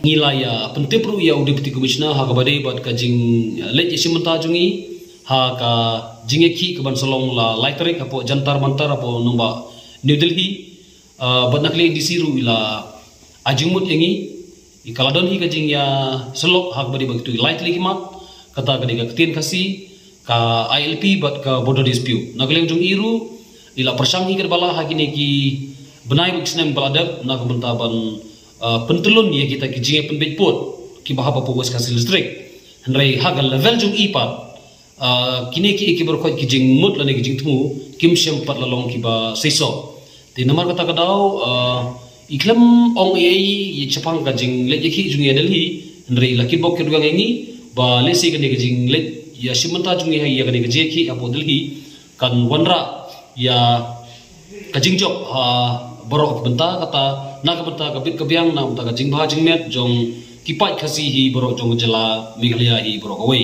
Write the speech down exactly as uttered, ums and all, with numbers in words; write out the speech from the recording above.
Ngi la ïa pyntip ruh ïa u Deputy Commissioner ha kaba ïadei bad ka jingleit ïashim bynta jong ngi ha ka jingïakhih kaban sa long la lai tarik hapoh Jantar Mantar hapoh nongbah New Delhi. Uh, bad na ka liang D C ruh i la ai jingmut ïa ngi, i ka la don hi ka jingïasyllok ha kaba ïadei bad kitu ki lai tylli ki mat, kata ka dei ka ktien Khasi, ka I L P bad ka border dispute. Na ka liang jong i ruh i la pyrshang hi katba lah ha kine ki bnai bad ki snem ba la dep na ka bynta ban uh, pyntyllun ïa kita ki jingïapynbeit pud kiba hap hapoh West Khasi District. Hynrei ha ka level jong i pat, uh, kine ki, ki baroh ki jingmut lane ki jingthmu kim shym pat la long kiba seisoh. Te namar kata ka daw, uh, i khlem ong ei ei shaphang ka jingleit ïakhih jong ngi ha Delhi, hynrei i la kitbok kitrwiang ïa ngi ba lehse kane ka jingleit ïashim bynta jong ngi ha ïa kane ka jingïakhih hapoh Delhi kan wanrah ïa ka jingjop ha baroh ki bynta, kata na ka bynta ka bit ka biang, na ka bynta ka jingbha jingmet jong ki paid Khasi hi baroh jong ka jylla Meghalaya hi baroh kawei.